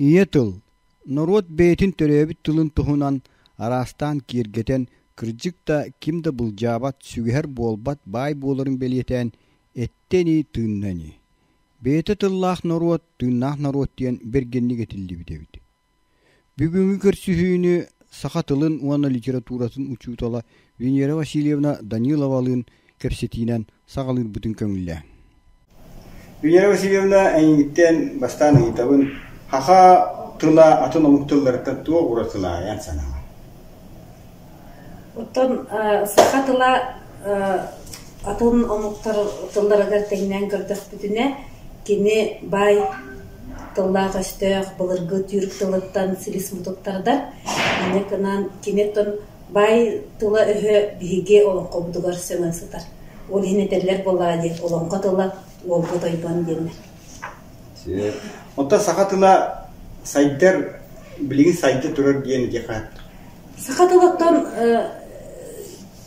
Ийэ тыл норуот бэйэтин төрөөбүт тылын туһунан араастаан киэргэтэн, кырдьык да ким да былдьаабат, сүгэһэр буолбат баай буоларын бэлиэтээн эттэ ини, тыынна ини. Бэйэтэ тыллаах норуот, тыыннаах норуот диэн бэргэнник этиллибит эбит. Бүгүҥҥү көрсүһүүнү саха тылын уонна литературатын учуутала Венера Васильевна Даниловалыын кэпсэтиинэн саҕалыырбытын көҥүллээ. Венера Васильевна, эйигиттэн бастаан ыйытабын, саха тыла атын омук тылларыттан туох уратылаайан санаҕын? Оттон саха тыла атын омуктар тылларыгар тэҥнээн көрдөхпүтүнэ, кини баай тыллаах-өстөөх былыргы түүрк тылыттан силис мутуктардар. Инньэ гынан кини оттон баай тыла-өһө биһиги олоҥхобутугар сөҥөн сытар. Ол иһин этэллэр буоллаҕа дии, олоҥхо тыла уолга тойбон диэннэр. Оттон саха тыла сайдар, билигин сайда турар диэн этиэххэ Саха тылыттан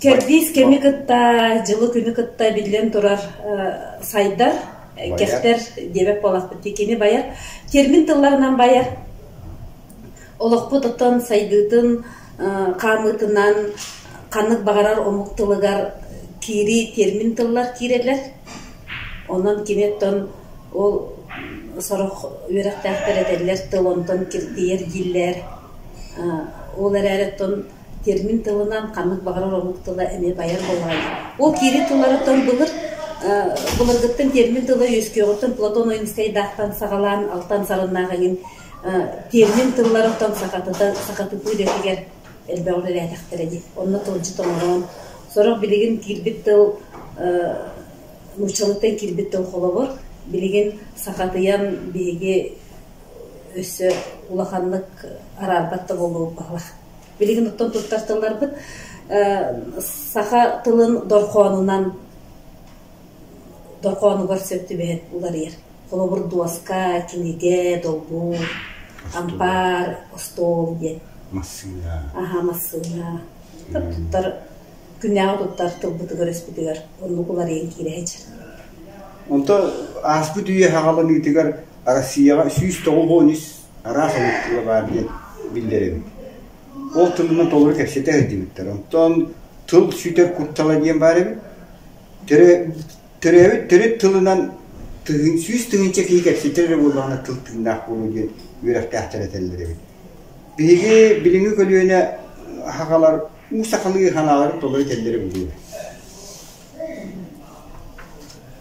кэрдиис кэми кытта, дьылы-күнү кытта биллэн турар сайдар, кэхтэр диэбэт буоллахпыт дии. Кини байар, термин тылларынан байар. Олохпут оттон сайдыытын хаамыытынан ханнык баҕарар омук тылыгар киирии термин тыллар киирэллэр. Онон кини оттон ол сорох үөрэхтээхтэр этэллэр тыл онтон киртийэр дииллэр. Ол эрээри оттон термин тылынан ханнык баҕарар омук тыла эмиэ байар буоллаҕа дии. Ол киирии тылларыттан былыр былыргыттан термин тыла үөскүөҕүттэн Платон Ойуунускайдаахтан саҕалаан Алтан Сарыннаах эҥин термин тылларыттан сахатыта сахатытыы үлэтигэр элбэҕи үлэлээтэхтэрэ дии. Онно тылдьыт оҥорон сорох билигин киирбит тыл нууччалыттан киирбит тыл холобур билигин сахатыйан биһиги өссө улаханнык араарбат да буолуо баҕалаах. Билигин оттон туттар тылларбыт саха тылын дорхоонунан дорхоонугар сөп түбэһэн уларыйар. Холобур, дуоска, кинигэ, долбуур, ампаар, остуол диэн. Массыына. Аха, массыына. Туттар күннээҕи туттар тылбытыгар-өспүтүгэр оннук уларыйан киирэ сылдьар. Онто ааспыт үйэ саҕаланыытыгар Россияҕа 193 араас омук тыла баар диэн биллэр эбит. Ол тылынан толору кэпсэтэ сылдьыбыттар. Онтон тыл сүтэр куттала диэн баар эбит. Төрөөбүт төрүт тылынан 100 тыһыынча киһи кэпсэтэр эрэ буоллаҕына тыл тыыннаах буолуо диэн үөрэхтээхтэр этэллэр эбит. Биһиги билиҥҥи көлүөнэ сахалар уу сахалыы санааларын толору этэллэрэ буолуо.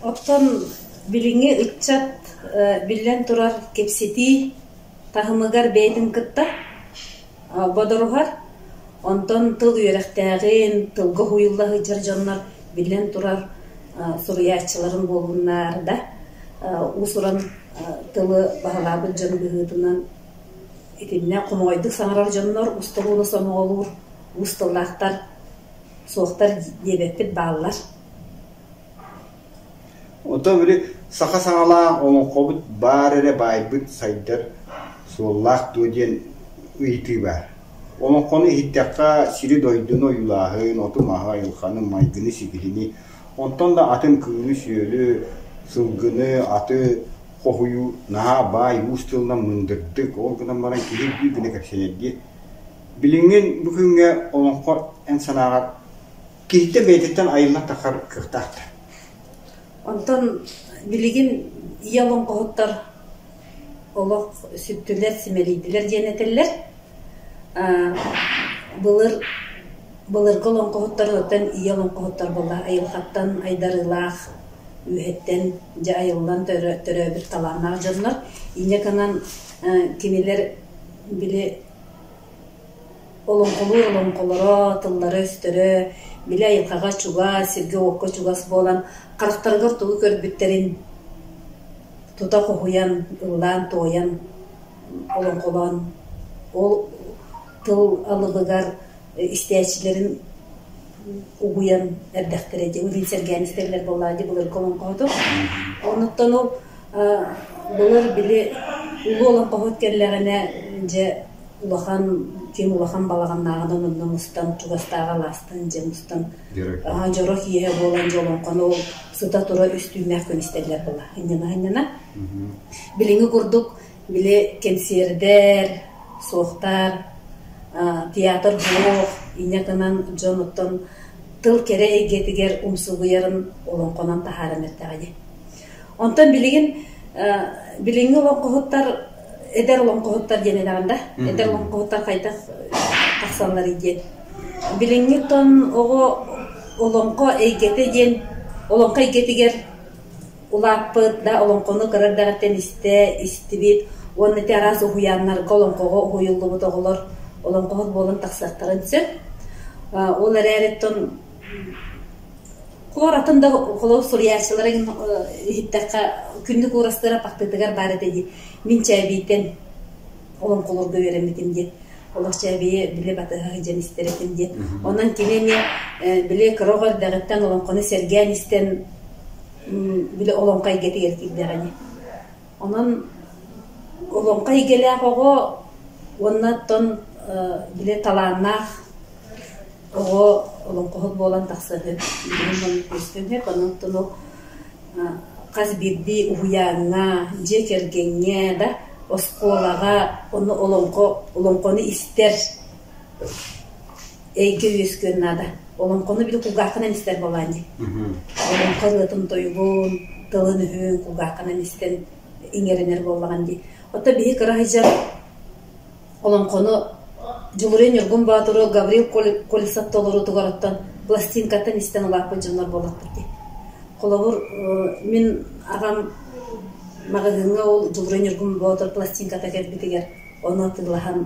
Оттон билиҥҥи ыччат биллэн турар кэпсэтии таһымыгар бэйэтин кытта бодоруһар. Онтон тыл үөрэхтээҕин, тылга уһуйулла сылдьар дьоннор биллэн турар суруйааччыларын буоллуннар да уус-уран тылы баһылаабыт дьон быһыытынан итиннэ хомоҕойдук саҥарар дьоннор устулууну сомоҕолуур уус тыллаахтар суохтар диэбэппит бааллар. Оттон били саха саҥалаах олоҥхобут баар эрэ баайбыт сайдар суоллаах дуо диэн ыйытыы баар. Олоҥхону иһиттэххэ сири-дойдуну ойуулааһын, оту-маһы, айылҕаны, майгыны-сигилини, онтон да атын кыылы-сүөлү, сылгыны, аты хоһуйуу наһаа баай уус тылынан мындырдык, ол гынан баран киһи өйдүүр гына кэпсэнэр дии. Билиҥҥин бу күҥҥэ олоҥхо эн санааҕар киһиттэн бэйэтиттэн айыллан тахсар кыахтаах да? Онтон билигин ийэ олоҥхоһуттар олох сүттүлэр, симэлийдилэр диэн этэллэр. Былыр былыргы олоҥхоһуттар оттон ийэ олоҥхоһуттар буолла айылҕаттан айдарыылаах үөһэттэн дьэ айыллан төрөөбүт талааннаах дьоннор. Инньэ гынан кинилэр били Олоҥхолуур олоҥхолоро, тыллара-өстөрө, били айылҕаҕа чугас, сиргэ-уокка чугас буолан, харахтарыгар тугу көрбүттэрин тута хоһуйан, ыллаан-туойан, олоҥхолоон ол тыл алыбыгар истээччилэрин угуйан эрдэхтэрэ дии, илин сэргээн истэллэр буоллаҕа дии былыргы олоҥхоһуту. Онуттан ол былыр били улуу олоҥхоһут кэллэҕинэ дьэ улахан ким улахан балаҕаннааҕынан онно мустан чугастааҕы алаастан дьэ мустан дьоро киэһэ буолан дьэ олоҥхону ол сыта-тура үс түүннээх күн истэллэр буолла ынньана-ынньана. Билиҥҥи курдук били кэнсиэрдэр, суохтар, театр суох, инньэ гынан дьон оттон тыл кэрэ эйгэтигэр умсугуйарын олоҥхонон таһааран эрдэҕэ дии. Онтон билигин билиҥҥи олоҥхоһуттар эдэр олоҥхоһуттар диэн этэҕин да эдэр олоҥхоһуттар хайдах тахсалларый диэн. Билиҥҥи тон оҕо олоҥхо эйгэтэ диэн олоҥхо эйгэтигэр улааппыт да олоҥхону кыра эрдэҕиттэн истэ истибит уонна ити араас уһуйааннарга олоҥхоҕо уһуйуллубут оҕолор олоҥхоһут буолан тахсыахтарын сөп. Ол эрээри оттон Хор атын да холобур суруйааччылара иһиттэххэ күннүк уурастыыра пахтыытыгар баар этэ дии. Мин Чээбийтэн олоҥхолорго үөрэммитим диэн. Олох Чээбийи били батыһа сылдьан истэр этим диэн. Онон кини эмиэ били кыра оҕо эрдэҕиттэн олоҥхону сэргээн истэн били олоҥхо эйгэтигэр киирдэҕэ дии. Онон олоҥхо эйгэлээх оҕо уонна оттон били талааннаах оҕо олоҥхоһут буолан тахсыаҕын билигин маннык көстөн сөп. Онон ол хас биирдии уһуйааҥҥа, дьиэ кэргэҥҥэ да оскуолаҕа ону олоҥхо олоҥхону истэр эйгэ үөскүөн наада. Олоҥхону били кулгааххынан истэр буолаан дии. Олоҥхо ырыатын-тойугун, тылын-өһүн кулгааххынан истэн иҥэринэр буоллаҕын дии. Оттон биһи кыра сылдьан Олоҥхону Дьулуруй Ньургун Боотуру Гаврил Колесов толоруутугар оттон пластинкаттан истэн улааппыт дьоннор буоллахпыт дии. Холобур, мин аҕам маҕаһыыҥҥа ол Дьулуруй Ньургун Боотур пластинката кэлбитигэр ону атыылаһан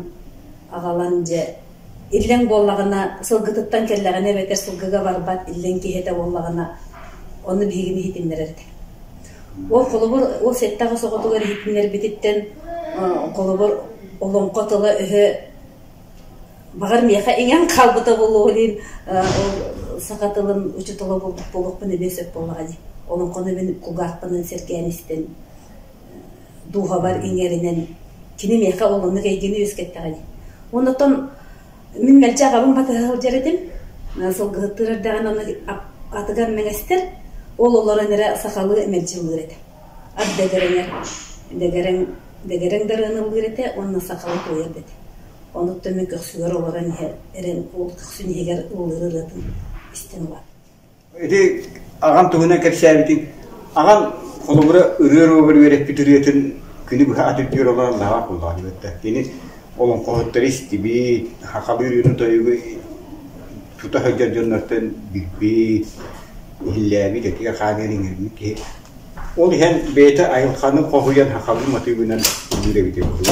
аҕалан дьэ иллэҥ буоллаҕына сылгытыттан кэллэҕинэ эбэтэр сылгыга барбат иллэҥ киһи этэ буоллаҕына ону биһигини иһитиннэрэр этэ. Ол холобур, ол 7-8 оҕотугар иһитиннэрбититтэн холобур, олоҥхо тыла-өһө баҕар миэхэ иҥэн хаалбыта буолуо диэн ол саха тылын учуутала буолуохпун эмиэ сөп буоллаҕа дии. Олоҥхону мин кулгаахпынан сэргээн истэн дууһабар иҥэринэн кини миэхэ ол оннук эйгэни үөскэттэҕэ дии. Уонна оттон мин мэлдьи аҕабын батыһа сылдьар этим. Сылгыһыттыыр эрдэҕинэ ону атыгар мэҥэстэр, ол олорон эрэ сахалыы мэлдьи ыллыыр этэ. Ат дэгэрэҥэр дэгэрэҥ дэгэрэҥ дарыан ыллыыр этэ уонна сахалыы туойар да этэ. Онуттан мин көхсүгэр олорон иһэр эрэн ол көхсүн иһигэр ыллыыр ырыатын истэн улааттым. Ити аҕам туһунан кэпсээбитиҥ. Аҕам холобура ырыа оруобар үөрэппит ырыатын күнү быһа ат үрдүгэр олорон лаҕа куллаҕын эбэтэ. Кини олоҥхоһуттары истибит, сахалыы ырыаны-тойугу тута сылдьар дьоннортон билбит, иһиллээбит, этигэр-хааныгар иҥэрбит киһи. Ол иһэн бэйэтэ айылҕаны хоһуйан сахалыы матыыбынан ыллыыр эбитэ үһү.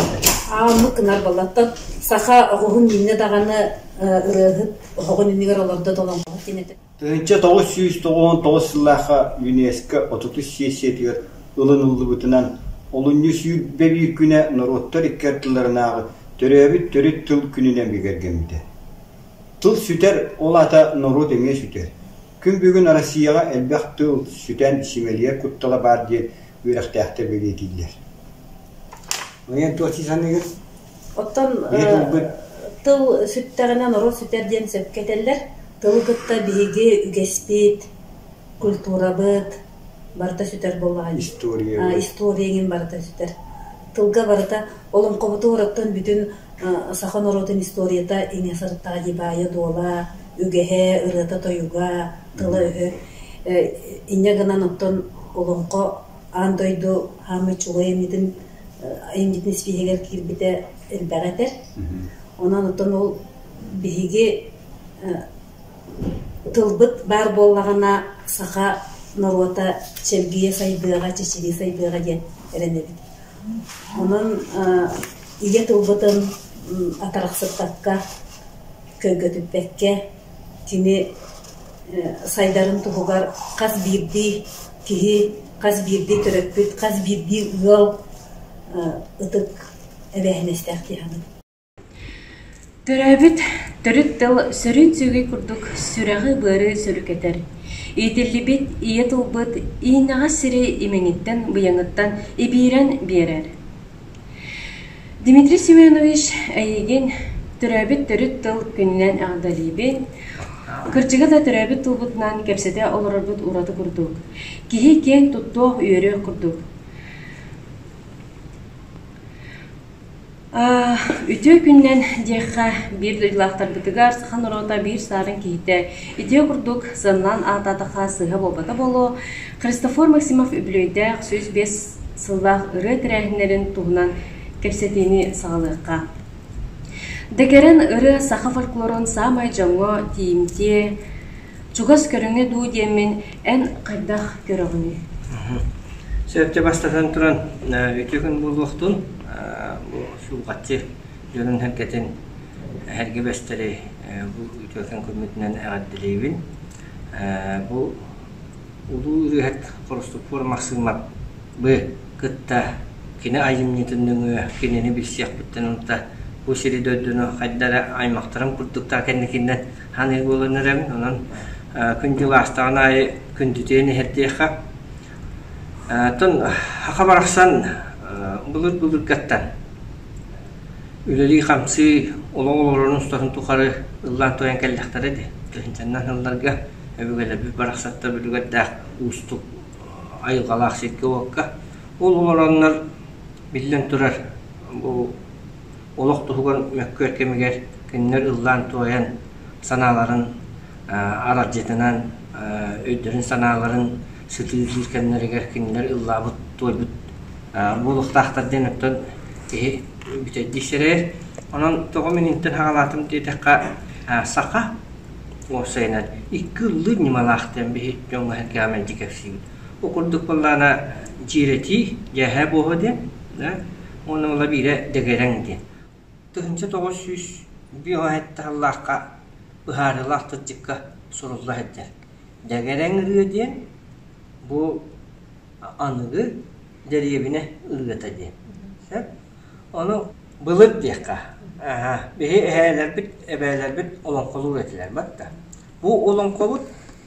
Ааммыт гынар буоллаттан саха оҕуһун мииннэ даҕаны ырыаһыт оһоҕун иннигэр олордо да олоҥхоһут диэн этэ. 1999 сыллаахха ЮНЕСКО отутус сиэссийэтигэр ылыныллыбытынан, олунньу 21 күнэ норуоттар икки ардыларынааҕы төрөөбүт төрүт тыл күнүнэн бигэргэммитэ. Тыл сүтэр, ол аата норуот эмиэ сүтэр. Күн бүгүн Россияҕа элбэх тыл сүтэн симэлийэр куттала баар диэн үөрэхтээхтэр бэлиэтииллэр. Эн туох дии саныыгын? Оттон тыл сүттэҕинэ норуот сүтэр диэн сөпкө этэллэр. Тылы кытта биһиги үгэспит, культурабыт барыта сүтэр буоллаҕа дии. История. История эҥин барыта сүтэр. Тылга барыта олоҥхобутугар оттон бүтүн саха норуотун историята иҥэ сырыттаҕа дии баайа-дуола, үгэһэ, ырыата-тойуга, тыла-өһө. Инньэ гынан оттон олоҥхо аан дойду хаамай чулуу айымньытын айымньытын испииһэгэр киирбитэ элбэҕи этэр. Онон оттон ол биһиги тылбыт баар буоллаҕына саха норуота чэлгийэ сайдыаҕа, чэчирии сайдыаҕа диэн эрэнэбит. Онон ийэ тылбытын атарахсыппакка, көйгөтүппэккэ кини сайдарын туһугар хас биирдии киһи, Хас биирдии төрөппүт, хас биирдии ыал ытык эбээһинэстээх дии саныыбын. Төрөөбүт төрүт тыл сөрүүн сүөгэй курдук сүрэҕи-быары сөрүкэтэр. Иитиллибит ийэ тылбыт ииннэҕэс сири имэҥиттэн-быйаҥыттан ибиирэн биэрэр. Дмитрий Семенович, эйигин төрөөбүт төрүт тыл күнүнэн эҕэрдэлиибин. Кырдьыга да төрөөбүт тылбытынан кэпсэтэ олорорбут ураты курдук. Киһи киэҥ туттуох, үөрүөх курдук. Үтүө күнүнэн диэххэ, биир дойдулаахтарбытыгар саха норуота биир саарын киһитэ итиэ курдук сыаналаан ааттаатахха сыыһа буолбата буолуо, Христофор Максимов үбүлүөйдээх 105 сыллаах ырыа тэрээһиннэрин туһунан кэпсэтиини саҕалыахха. Дэгэрэн ырыа саха фольклорун саамай дьоҥҥо тиийимтиэ, чугас көрүҥэ дуу диэммин эн хайдах көрөҕүнүй? Сөпчө бастатан туран үтүө күн буолуохтун. Бу сулҕаччы дьонун сэргэтин эһэргэ бэстэри бу үтүөкэн күммүтүнэн эҕэрдэлиибин. Бу улуу ырыаһыт Хрустопор Махсыымап бы кытта кини айымньытын нөҥүө кинини билсиэхпиттэн ылта бу сири-дойдуну хайда эрэ аймахтарым курдуктаа кэнникинэн Ханыыр буолан эрэбин, онон күн-дьыл аастаҕын аайы күндүтүйэн иһэрдиэххэ. Оттон саха барахсан былыр-былыргаттан үлэлии-хамсыы, олох олорорун устатын тухары ыллаан-туойан кэллэхтэрэ дии. Тыһыынчаннан сылларга өбүгэлэрбит барахсаттар бүлүгэрдээх уустук айылҕалаах сиргэ-уокка. Ол олороннор, биллэн турар, бу олох туһугар мөккүөр кэмигэр кинилэр ыллаан-туойан санааларын аралдьытынан, өйдөрүн-санааларын сытыылыыр кэмнэригэр кинилэр ыллаабыт-туойбут буолуохтаахтар диэн оттон киһи бүтэйдии сэрэйэр. Онон тоҕо мин интэн саҕалаатым диэтэххэ, саха уопсайынан икки ыллыыр ньымалаах диэн биһи дьоҥҥо-сэргэҕэ мэлдьи кэпсиибит. Ол курдук буоллаҕына дьиэрэтии, дьээһээ буоһа диэн, Уонна ыла биирэ дэгэрэҥ диэн. 1957 сыллаахха быһаарыылаах тылдьыкка сурулла сылдьар. Дэгэрэҥ ырыа диэн бу аныгы дэриэбинэ ырыата диэн. Сөп? Ону былыр диэххэ, биһи эһээлэрбит, эбээлэрбит олоҥхолуур этилэр батта. Бу олоҥхобут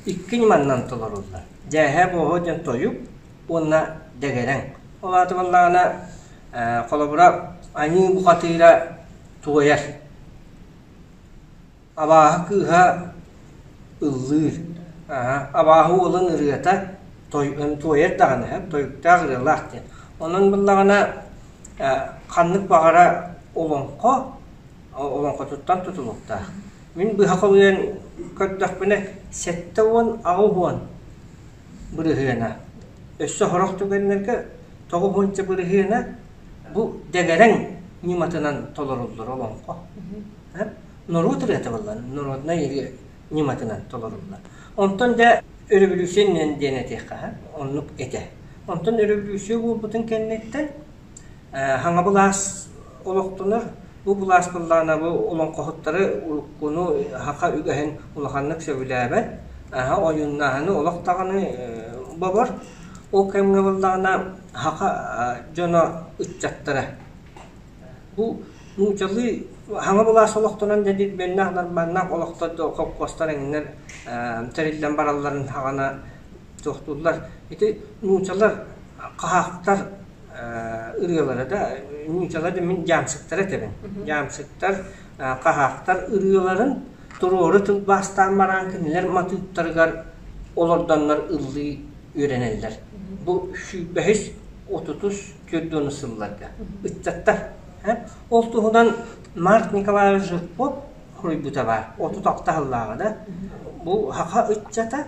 икки ньыманнан толоруллар. Дьээһээ буоһу диэн тойук уонна дэгэрэҥ. Ол аата буоллаҕына, холобура, аньыы бухатыыра туойар, абааһы кыыһа ыллыыр, абааһы уолун ырыата туойар даҕаны, тойуктаах ырыалаах диэн. Онон буоллаҕына, ханнык баҕара олоҥхо олоҥхотуттан тутулуктаах. Мин быһа холуйан көрдөхпүнэ, 78 бырыһыана. Өссө сорох түгэннэргэ тоҕус бырыһыана бу дэгэрэҥ ньыматынан толоруллар олоҥхо. Норуот ырыата буолла, народнай ырыа ньыматынан толоруллар. Онтон дьэ өрөбөлүүсүйэ диэн этиэххэ, оннук этэ. Онтон өрөбөлүүсүйэ буолбутун кэнниттэн Хаҥа былаас олохтонор. Бу былаас буоллаҕына бу олоҥхоһуттары уруккуну саха үгэһин улаханнык сөбүлээбэт, ойууннааһыны олох даҕаны бобор. Ол кэмҥэ буоллаҕына саха дьоно ыччаттара бу нууччалыы хаҥа былаас олохтонон дьэ нормальнаах олохтор холкуостар эҥиннэр тэриллэн баралларын саҕана туохтууллар. Ити нууччалар хаһаахтар ырыалара да нууччалар да мин дьаамсыктар этэбин. Дьаамсыктар, хаһаахтар ырыаларын туруору тылбаастаан баран кинилэр матыыптарыгар олордоннор ыллыы үөрэнэллэр. Бу сүүрбэһис, отутус, төрдүөнүс сылларга ыччаттар. Ол туһунан Марк Николаевич Жирков суруйбута баар. 36 сыллааҕы да. Бу саха ыччата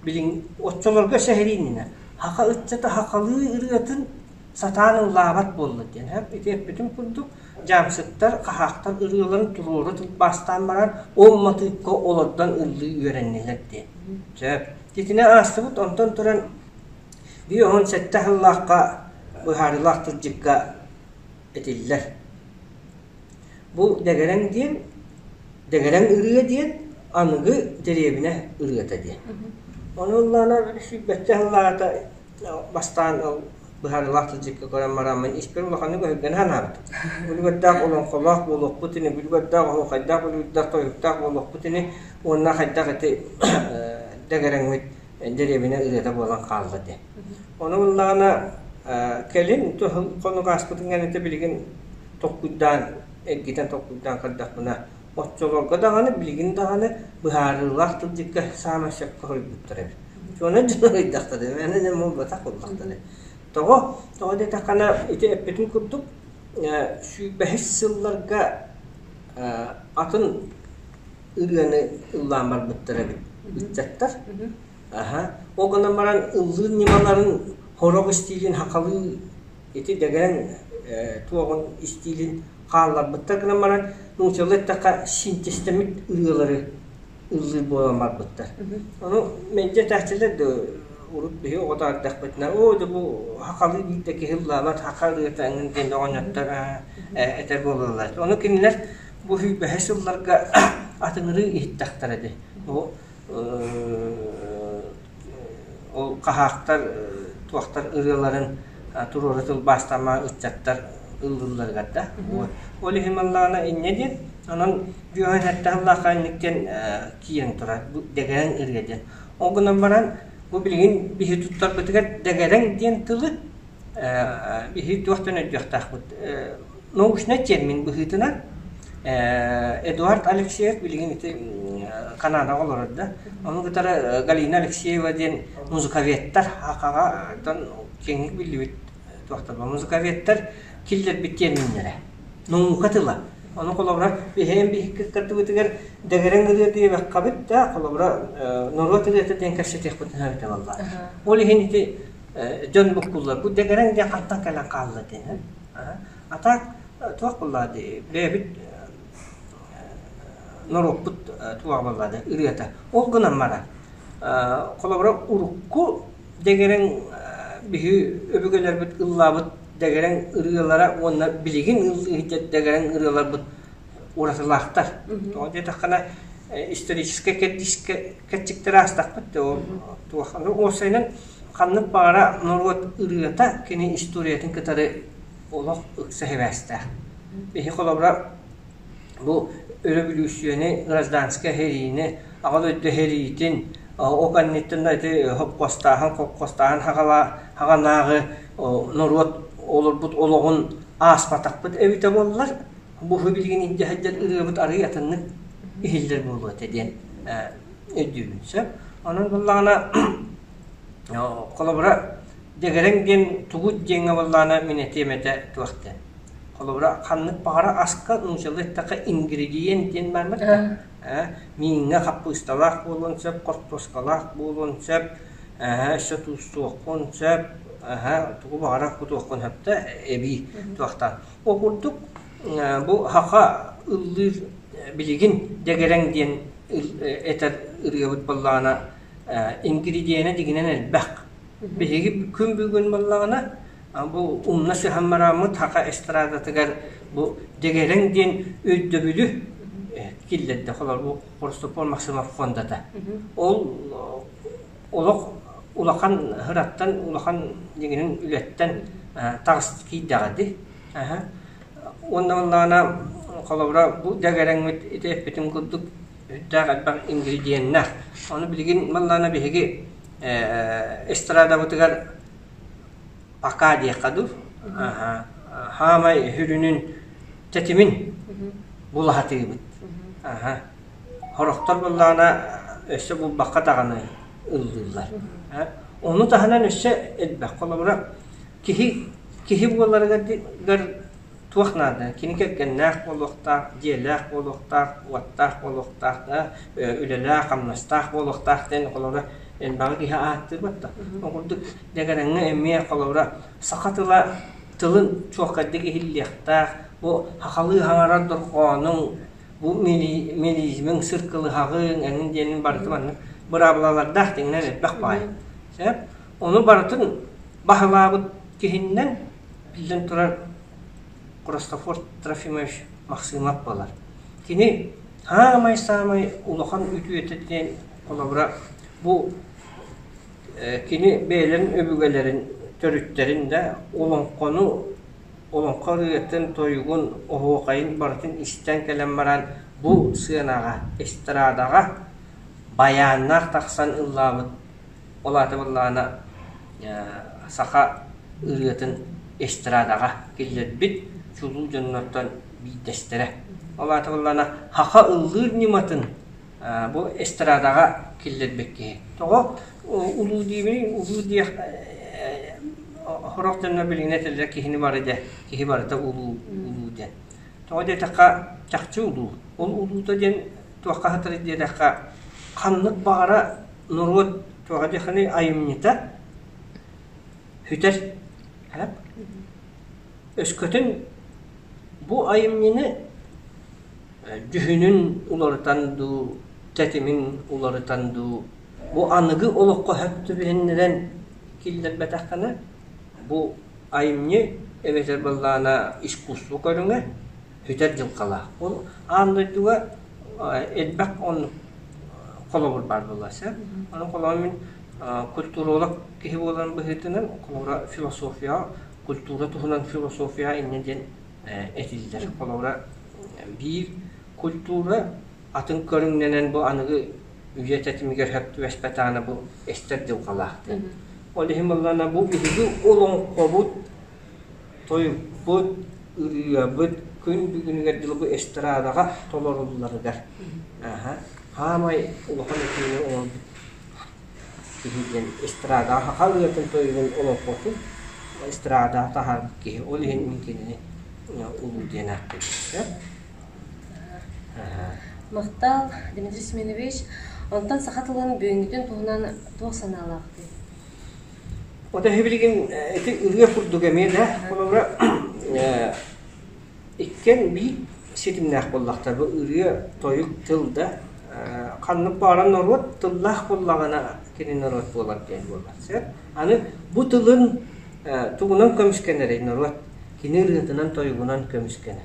билиҥ оччолорго сэһэриининэ саха ыччата сахалыы ырыатын сатаан ыллаабат буолла диэн ити эппитим курдук дьаамсыктар хаһаахтар ырыаларын туруору тылбаастаан баран ол матыыпка олордон ыллыы үөрэннилэр диэн сөп итини аастыбыт онтон туран 57 сыллаахха быһаарыылаах тылдьыкка этиллэр Бу дэгэрэҥ диэн, дэгэрэҥ ырыа диэн аныгы дэриэбинэ ырыата диэн. Ону ыллаана сүүрбэччэ сыллааҕыта Бастаан быһаарыылаах тылдьыкка көрөн бараммын испэр улаханнык өһүргэнэ санаабытым. Үлүгэрдээх олоҥхолоох буолуохпут ини, үлүгэрдээх оһуохайдаах, үлүгэрдээх тойуктаах буолуохпут ини уонна хайдах ити дэгэрэҥмит дэриэбинэ ырыата буолан хаалла диэн. Ону ыллаҕына кэлин хонук ааспытын кэнниттэн билигин толкуйдаан, эргитэн толкуйдаан көрдөхпүнэ, оччолорго даҕаны, билигин даҕаны быһаарыылаах тылдьыкка саамай сөпкө хоруйбуттар эбит. Чуона дьоно ыйдахтара, мээнэ дьон буолбатах буоллахтара. Тоҕо? Тоҕо диэтэххинэ, ити эппитим курдук, сүүрбэһис сылларга атын ырыаны ыллаан барбыттар эбит ыччаттар. Аха. Ол гынан баран ыллыыр ньымаларын хорох истиилин хахалыы ити дэгэрэҥ туоҕун истиилин хаалларбыттар гынан баран нууччалыы эттэххэ синтезтэммит ырыалары ыллыыр буолан барбыттар. Ону мэлдьи этээччилэр да урут биһи оҕото эрдэхпитинэ оо дьэ бу хахалыы биир да киһи ыллаабат хаха ырыата эҥин диэн оҕонньоттор этэр буолаллар. Ону кинилэр бу сүүрбэһис сылларга атыҥырыы иһиттэхтэрэ дии. Бу ол хаһаахтар туохтар ырыаларын туруору тылбаастама ыччаттар ыллыылларыгар да. Ол иһин маннаҕына инньэ диэн, онон бүөһэн сэттэ сыллаахха инник диэн киирэн турар бу дэгэрэҥ ырыа диэн. Ол гынан баран бу билигин биһи туттарбытыгар дэгэрэҥ диэн тылы биһи туохтан өйдүөхтээхпит научнай термин быһыытынан Эдуард Алексеев билигин ити Канадаҕа олорор да ону кытары Галина Алексеева диэн музыковедтар ХХ-ҕа киэҥник биллибит туохтар музыковедтар киллэрбит терминнэрэ наука тыла ону холобура биһиэн биһикки кыттыбытыгар дэгэрэҥ ырыа диэбэххэбит да холобура норуот ырыата диэн кэпсэтиэхпитин сөп этэ буолла ол иһин ити дьон буккуллар бу дэгэрэҥ диэн хантан кэлэн хаалла диэн а так туох буолла дии бэйэбит норуоппут туох буолла дии ырыата ол гынан баран холобура урукку дэгэрэҥ биһи өбүгэлэрбит ыллаабыт дэгэрэҥ ырыалара уонна билигин ыллыы дэгэрэҥ ырыаларбыт уратылаахтар тоҕо диэтэххинэ историческай кэрдиискэ кэрчиктэри аастахпыт да ол туох уопсайынан ханнык баҕара норуот ырыата кини историятын кытары олох ыкса сибээстээх. Биһи холобура бу өрөбүлүүссүйэни, гражданскай сэриини, Аҕа дойду сэриитин, ол кэнниттэн ити хопкуостааһын, хопкуостааһын хаҕанааҕы норуот олорбут олоҕун ааспатахпыт эбитэ буоллар, бу билигин илдьэ сылдьар ырыабыт арыый атыннык иһиллэр буолуо этэ диэн өйдүүбүн сөп. Онон буоллаҕына холобура Дэгэрэҥ диэн тугут диэҥҥэ буоллаҕына мин этиэм этэ туох диэн. Холобура ханнык баҕара аска нууччалыы эттэххэ ингредиент диэн баар да мииҥҥэ хаппыысталаах буолуон сөп, хортуоскалаах буолуон сөп, өссө туустуоххун сөп, тугу баҕарар кутуоххун сөп да эбии туохтаан. Ол курдук бу саха ыллыыр билигин дэгэрэҥ диэн этэр ырыабыт буоллаҕына ингредиенэ дьиҥинэн элбэх. Биһиги күн бүгүн буоллаҕына бу умна сыһан бараммыт саха эстрадатыгар бу дэгэрэҥ диэн өйдөбүлү киллэрдэ. Холобур бу Христофор Максимов фондата. Ол олох улахан ыраттан, улахан дьиҥинэн үлэттэн таҕыс киирдэҕэ дии. Уонна буоллаҕына холобура бу дэгэрэҥмит ити эппитим курдук үрдээх элбэх ингредиеннээх. Ону билигин буоллаҕына биһиги эстрадабытыгар пока диэххэ дуу хаамай сүрүнүн тэтимин булаһатыыбыт. Сорохтор буоллаҕына өссө булбакка даҕаны ыллыыллар. Ону таһынан өссө элбэх холобура киһи киһи буоларыгар туох наада? Кини кэргэннээх буолуохтаах, дьиэлээх буолуохтаах, уоттаах буолуохтаах да, үлэлээх, хамнастаах буолуохтаах диэн холобура элбэҕи киһи ааттыырбат да. Ол курдук дэгэрэҥҥэ эмиэ холобура саха тыла тылын чуолкайдык иһиллиэхтээх, бу сахалыы саҥарар дорҕоонуҥ, бу мелизмиҥ, сыркылыһаҕыҥ эҥин диэнин барыта маннык быраабылалардаах тэҥинэн элбэх баай. Сөп? Ону барытын баһылаабыт киһиннэн биллэн турар Христофор Трофимович Махсыымап буолар. Кини саамай-саамай улахан үтүөтэ диэн холобура бу Кини бэйэлэрин өбүгэлэрин төрүттэрин да олоҥхону, олоҥхо ырыатын, тойугун, оһуохайын барытын истэн кэлэн баран бу сыанаҕа, эстрадаҕа байааннаах тахсан ыллаабыт. Ол аата буоллаҕына саха ырыатын эстрадаҕа киллэрбит чулуу дьоннортон биирдэстэрэ. Ол аата буоллаҕына саха ыллыыр ньыматын бу эстрадаҕа киллэрбит киһи. Тоҕо улуу диибиний? Улуу диэх сорох дьоннор билигин этэллэр киһини бары дэ, киһи барыта улуу улуу диэн. Тоҕо диэтэххэ чахчы улуу. Ол улуута диэн туохха сытарый диэтэххэ ханнык баҕара норуот туоха диэххиний айымньыта сүтэр. Өскөтүн бу айымньыны дьүһүнүн уларытан дуу, тэтимин уларытан дуу, бу аныгы олоххо сөп түбэһиннэрэн киллэрбэтэххинэ, бу айымньы эбэтэр былаана искусство көрүҥэ сүтэр дьылҕалаах. Ол аан дойдуга элбэх оннук холобур баар буолла сөп. Ону холобур мин культуролог киһи буоларын быһыытынан холобура философия, культура туһунан философия инньэ диэн этиллэр. Холобура, биир культура атын көрүҥнэнэн бу аныгы үйэ тэтимигэр сөп түбэспэтэҕинэ бу эстэр дьылҕалаах диэн. Ол иһин буоллаҕына бу биһиги олоҥхобут, тойукпут, ырыабыт күн бүгүнүгэр дылы бу эстрадаҕа толорулларыгар хаамай улахан этиини оҥорбут киһи диэн эстрадаҕа саха ырыатын тойугун олоҥхотун эстрадаҕа таһаарбыт киһи. Ол иһин мин кинини улуу диэн ааттыыбын. Махтал, Дмитрий Семенович. Онтон саха тылын бүгүҥҥүтүн туһунан туох санаалаахтый? Вот эһи билигин ити ырыа курдук эмиэ да холобура Иккиэн биир ситимнээх буоллахтар. Бу ырыа, тойук, тыл да ханнык баҕарар норуот тыллаах буоллаҕына кини норуот буолар диэн буолар. Сөп. Аны бу тылын тугунан көмүскэнэрий норуот? Кини ырыатынан, тойугунан көмүскэнэр.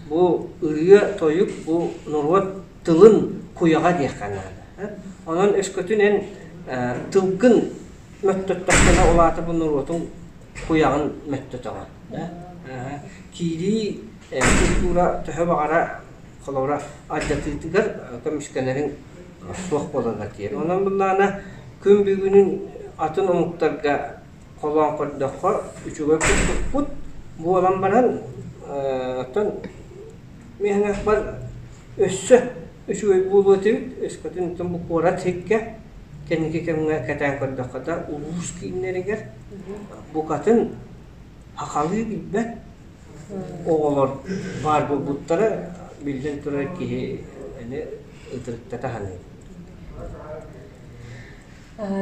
Бу ырыа, тойук бу норуот тылын куйаҕа диэххэ наада. Онон өскөтүн эн тылгын мөттөттөххүнэ ол аата бу норуотуҥ куйаҕын мөттөтөҕүн. Киирии культура төһө баҕара холобура алдьатыытыгар көмүскэнэриҥ суох буоларга тиийэр. Онон былаана күн бүгүнүн атын омуктарга холоон көрдөххө үчүгэй курдукпут буолан баран оттон миэхэ өссө үчүгэй буолуо этибит өскөтүн бу куорат сиргэ кэнники кэмҥэ кэтээн көрдөххө да улуус кииннэригэр букатын сахалыы билбэт оҕолор баар буолбуттара биллэн турар киһи ини ытырыктата саныыр.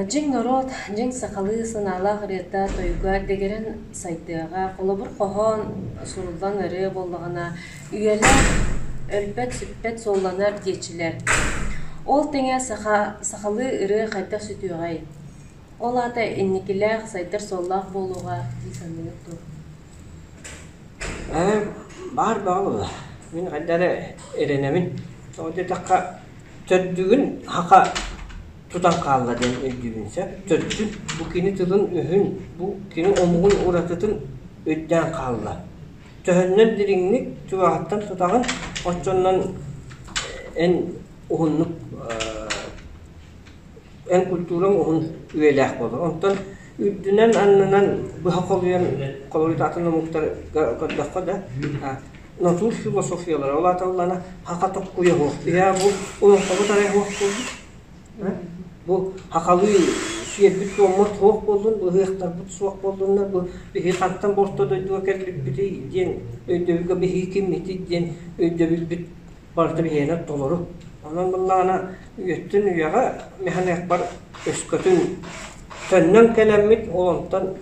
Дьиҥ норуот, дьиҥ сахалыы санаалаах ырыата тойуга дэгэрэн сайдыаҕа, холобур хоһоон суруллан ырыа буоллаҕына үйэлээх өлбөт-сүппэт суолланар диэччилэр. Ол тэҥэ саха сахалыы ырыа хайдах сүтүөҕэй? Ол аата инникилээх, сайдар суоллаах буолуоҕа дии саныыгыт дуо? Баар бөҕө буолла. Мин хайда эрэ эрэнэбин. Тоҕо диэтэххэ, төрдүгүн саха тутан хаалла диэн өйдүүбүн сөп. Төрдүн, бу кини тылын-өһүн, бу кини омугун уратытын өйдөөн хаалла. Төһөннөн дириҥник чугаһыттан тутаҕын, оччонон эн уһуннук эн культураҥ уһун үйэлээх буолар. Онтон үрдүнэн аннынан быһа холуйан холуйда атын омуктарга көрдөххө да натур философиялара ол аата ыллана хака токкуйа суох. Иһээ бу олоҥхобут арай суох буолбут. Бу хахалыы сиэрбит туоммут суох буоллун, быһыахтарбыт суох буоллуннар, бу биһи хантан бу орто дойдуга кэлбиппитий диэн өйдөбүлгэ биһиги киммитий диэн өйдөбүлбүт барыта биһиэнэ толору. Онон буоллаҕына үйэттэн үйэҕэ механикпар өскөтүн төннөн кэлэммит, ол онтон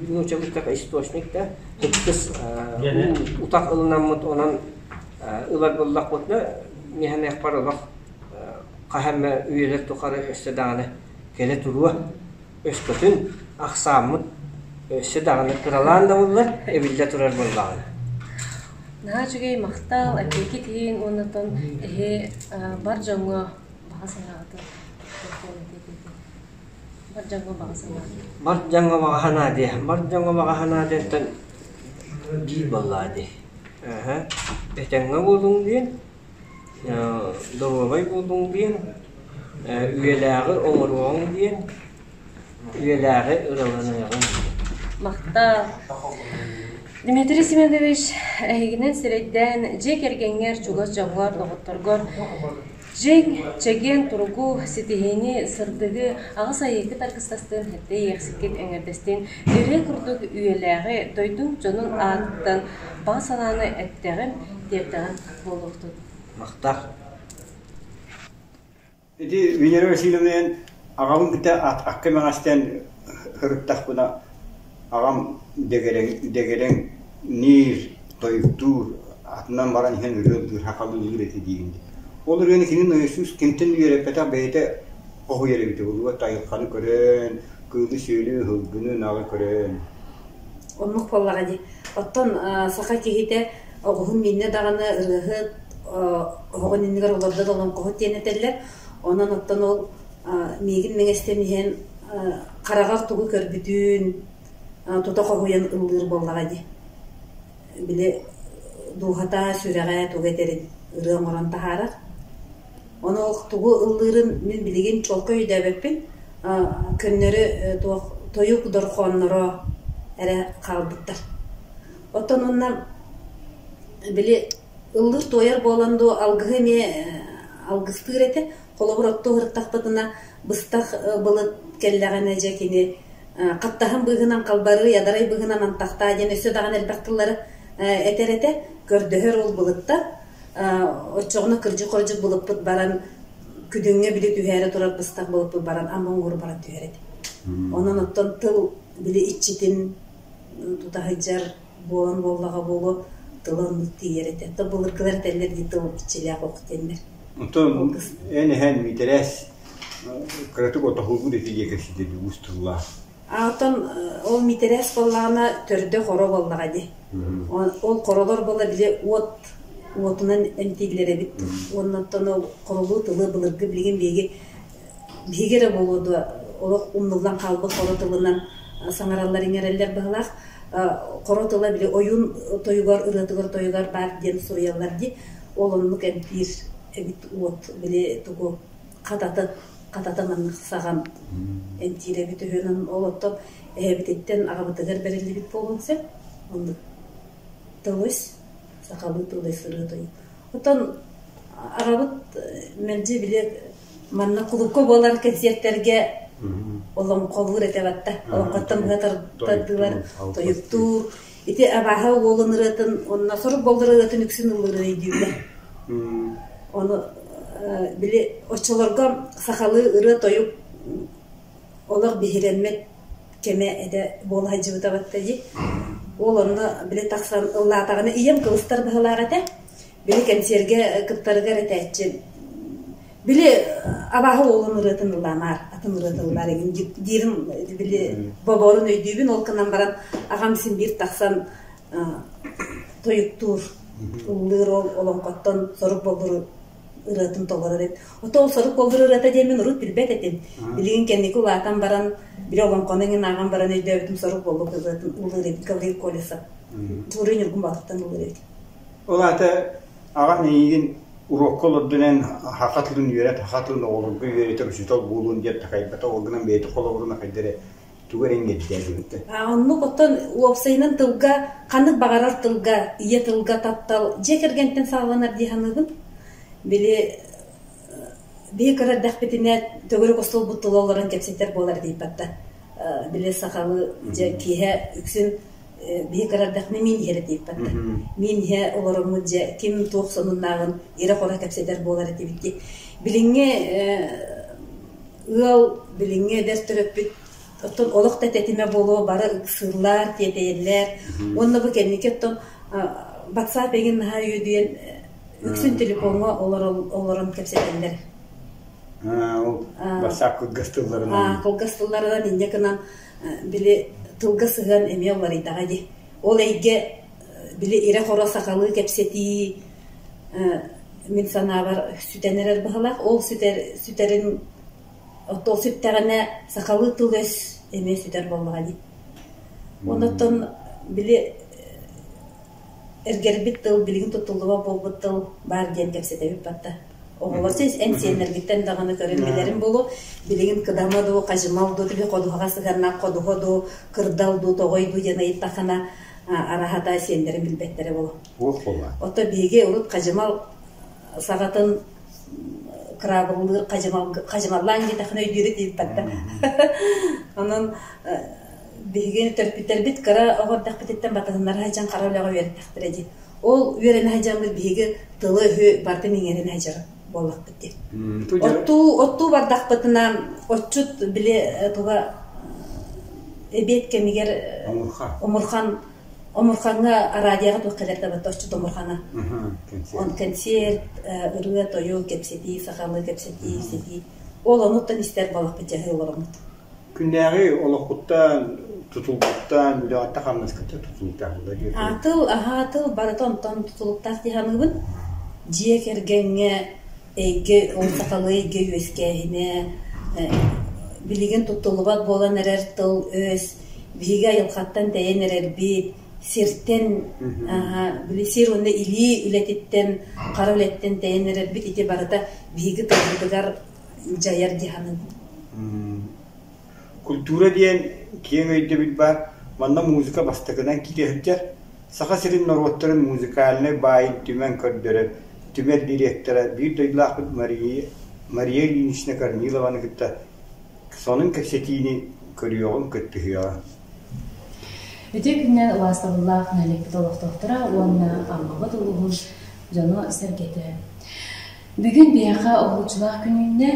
нууччалыыта источник да ыккыс утах ылынаммыт онон ылар буоллахпытына механикпар олох хаһан эмэ үйэлэр тухары өссө даҕаны кэлэ туруо. Өскөтүн ахсааммыт өссө даҕаны кыралаан да буоллар эбиллэ турар буоллаҕына. Наһаа үчүгэй махтал, эппиккит иһин уонна оттон эһи бар дьоҥҥо баҕа санааҕытын. Бар дьоҥҥо баҕа санаа. Бар дьоҥҥо баҕа санаа диэ. Бар дьоҥҥо баҕа санаа диэнтэн биир буоллаҕа дии. Эһэ. Этэҥҥэ буолуҥ диэн, доруобай буолуҥ диэн, үйэлээҕи оҥоруоҕуҥ диэн, үйэлээҕи ыраланыаҕыҥ диэн. Махтал. Дмитрий Семенович, эһигинэн сирэйдээн дьиэ кэргэҥҥэр, чугас дьоҥҥор, доҕотторгор дьиҥ, чэгиэн туругу, ситиһиини, сырдыгы, аҕыс айыыкыт аргыстастыын, сэттэ иэхсиккит эҥэрдэстиин ырыа курдук үйэлээҕи дойдуҥ дьонун аатыттан баҕа санааны эттэҕим, тиэртэҕим буолуохтун. Махтал. Ити Венера Васильевна аҕабын кытта акка мэҥэстэн сырыттахпына аҕам дэгэрэҥ дэгэрэҥ ниир тойуктуур атынан баран иһэн ырыа ыллыыр сахалыы этэ диигин дии. Ол ырыаны кини нойосуус кимтэн үөрэппэтэх бэйэтэ хоһуйар эбитэ буолуо айылҕаны көрөн, кыылы-сүөлү, ыһылгыны, ынаҕы көрөн. Оннук буоллаҕа дии. Оттон саха киһитэ оҕуһун мииннэ даҕаны ырыаһыт оһоҕун иннигэр олордо да олоҥхоһут диэн этэллэр. Онон оттон ол миигин мэҥэстэн иһэн хараҕар тугу көрбүтүн тута хоһуйан ыллыыр буоллаҕа дии. Били дууһата, сүрэҕэ тугу этэрин ырыа оҥорон таһаарар. Ону ол тугу ыллыырын мин билигин чуолкай өйдөөбөппүн. Көннөрү туох тойук дорҕоонноро эрэ хаалбыттар. Оттон уонна били ыллыыр-туойар буолан дуу алгыһы эмиэ алгыстыыр этэ. Холобур, оттуу сырыттахпытына быстах былыт кэллэҕинэ дьэ кини хаттаһын быыһынан халбарыы, ядарай быыһынан антахтаа диэн өссө даҕаны элбэх тыллары этэр этэ. Көрдөһөр ол былыттан. Оччоҕуна кырдьык-хордьук былыппыт баран күдүҥҥэ били түһээри турар быстах былыппыт баран амма уҥуор баран түһэр этэ. Онон оттон тыл били иччитин тута сылдьар буолан буоллаҕа буолуо тыла оннук тиийэр этэ. То былыргылар этэллэр дии тыл иччилээх ох диэннэр. Онтон эн эһэн Миитэрээс кыратык отоһулбут ити диэки ситэри уус тыллаах. Оттон ол Миитэрээс буоллаҕына төрдө хоро буоллаҕа дии. Ол хоролор буола били уот уотунан эмтииллэр эбит. Уонна оттон ол хоролуу тылы былыргы билигин биһиги биһиги эрэ буолуо дуо олох умнуллан хаалбыт хоро тылынан саҥараллар иҥэрэллэр быһылаах. Хоро тыла били ойуун тойугар, ырыатыгар тойугар баар диэн суруйаллар дии. Ол оннук эмтиир эбит уот били тугу хататы хатата маннык саҕан эмтиир эбит үһү. Ол оттон эһэбититтэн аҕабытыгар бэриллибит буолуон сөп. Оннук тыл-өс, сахалыы тыл-өс ырыа тойук. Оттон аҕабыт мэлдьи били манна кулуупка буолар кэнсиэртэргэ олоҥхолуур этэ батта. Олоҥхоттон быһа тардыылар тойуктуур. Ити абааһы уолун ырыатын уонна сорук боллур ырыатын үксүн ыллыырын өйдүүбүнэ. Ону били оччолорго сахалыы ырыа-тойук олох биһирэммит кэмэ этэ буола сылдьыбыта батта дии. Уол онно били тахсан ыллаатаҕына ийэм кылыстар быһылаах этэ. Били кэнсиэргэ кыттарыгар этээччи били абааһы уолун ырыатын ыллаамаар, атын ырыатын ыллаар игин диирин били боборун өйдүүбүн ол гынан баран аҕам син биир тахсан тойуктуур, ыллыыр ол олоҥхоттон сорук боллуру ырыатын толорор эбит. Ото ол сорук боллур ырыата диэн мин урут билбэт этим. Билигин кэнники улаатан баран, били олоҥхону иҥин ааҕан баран өйдөөбүтүм сорук боллур ырыатын ыллыыр эбит Гаврил Колесов. Дьулуруй Ньургун Боотуртан ыллыыр эбит. Ол аата аҕам эйигин уруокка олордун эн саха тылын үөрэт, саха тылын оҕолорго үөрэтэр учуутал буолуон диэн такайбата, ол гынан бэйэтэ холобурун хайда эрэ тугу эрэ иҥэрдээбит. Оннук оттон уопсайынан тылга ханнык баҕарар тылга, ийэ тылга таптал дьиэ кэргэнтэн саҕаланар дии саныыбын. Били биһи кыра эрдэхпитинэ төгүрүк остуолбут тула олорон кэпсэтэр буолар диэбэт да. Били сахалыы дьэ киэһэ үксүн биһи кыра эрдэхпинэ миин иһэр этиэппэт да. Миин иһэ олороммут дьэ ким туох сонуннааҕын ирэ-хоро кэпсэтэр буолар этибит дии. Билиҥҥи ыал билиҥҥи эдэр төрөппүт оттон олох да тэтимэ буолуо бары ыксыыллар, тиэтэйэллэр. Уонна бу кэнники оттон WhatsApp эҥин наһаа үөдүйэн үксүн телефоҥҥа олорон кэпсэтэллэр. Ол WhatsApp кылгас тылларынан. Кылгас тылларынан инньэ гынан били тылга сыһыан эмиэ уларыйдаҕа дии. Ол эйгэ били ирэ-хоро сахалыы кэпсэтии мин санаабар сүтэн эрэр быһылаах. Ол сүтэр сүтэрин Оттон сүттэҕинэ сахалыы тыл-өс эмиэ сүтэр буоллаҕа дии. Оннуттан били эргэрбит тыл, билигин туттуллубат буолбут тыл баар диэн кэпсэтэбит батта. Оҕолор эн сиэннэргиттэн даҕаны көрөн билэрим буолуо. Билигин кыдама дуу, хадьымал дуу, тили ходуһаҕа сыһыаннаах ходуһа дуу, кырдал дуу, тоҕой дуу диэн ыйыттаххына араһата сиэннэрин билбэттэрэ буолуо. Туох буолла? Ото биһиги урут хадьымал саҕатын кыраабыллыыр хадьымаллаан диэтэххинэ өйдүүрү диэбиппэттэ. Онон биһиги төрөппүттэрбит кыра оҕо эрдэхпититтэн батыһыннара сылдьан хара үлэҕэ үөрэттэхтэрэ дии. Ол үөрэнэ сылдьаммыт биһиги тылы-өһү барытын иҥэринэ сылдьар буоллахпыт дии. Оттуу, оттуу бардахпытына отчут били туга эбиэт кэмигэр омурхан Омурхаҥҥа араадьыйаҕа туох кэлэр да батта оччот омурхана. Он кэнсиэрт, ырыа-тойук, кэпсэтии, сахалыы кэпсэтии, ситии. Ол онуттан истэр балахпыт дьаһыы олороммут. Күннээҕи олоххуттан, тутулгуттан, үлэҕиттэн-хамнаскыттан тутулуктаах буолла диир. Тыл, аһаа тыл барыта онтон тутулуктаах дии саныыбын. Дьиэ кэргэҥҥэ эйгэ, ол сахалыы эйгэ үөскээһинэ, билигин туттуллубат буолан эрэр тыл-өс, биһиги айылҕаттан тэйэн эрэрбит, сиртэн били сир уонна илии үлэтиттэн, хара үлэттэн тэйэн эрэрбит ити барыта биһиги тылбытыгар дьайар дии саныыбын. Культура диэн киэҥ өйдөбүл баар. Манна музыка бастакынан киирэ сылдьар. Саха сирин норуоттарын музыкальнай баайын түмэн көрдөрөр түмэл директора биир дойдулаахпыт Мария, Мария Ильинична Корнилованы кытта сонун кэпсэтиини көрүөҕүҥ, кыттыһыаҕыҥ. Үтүө күннэн убаастабыллаах нэһилиэкпит олохтоохторо уонна Аммабыт улууһун дьоно-сэргэтэ. Бүгүн биһиэхэ уһулуччулаах күн үүннэ.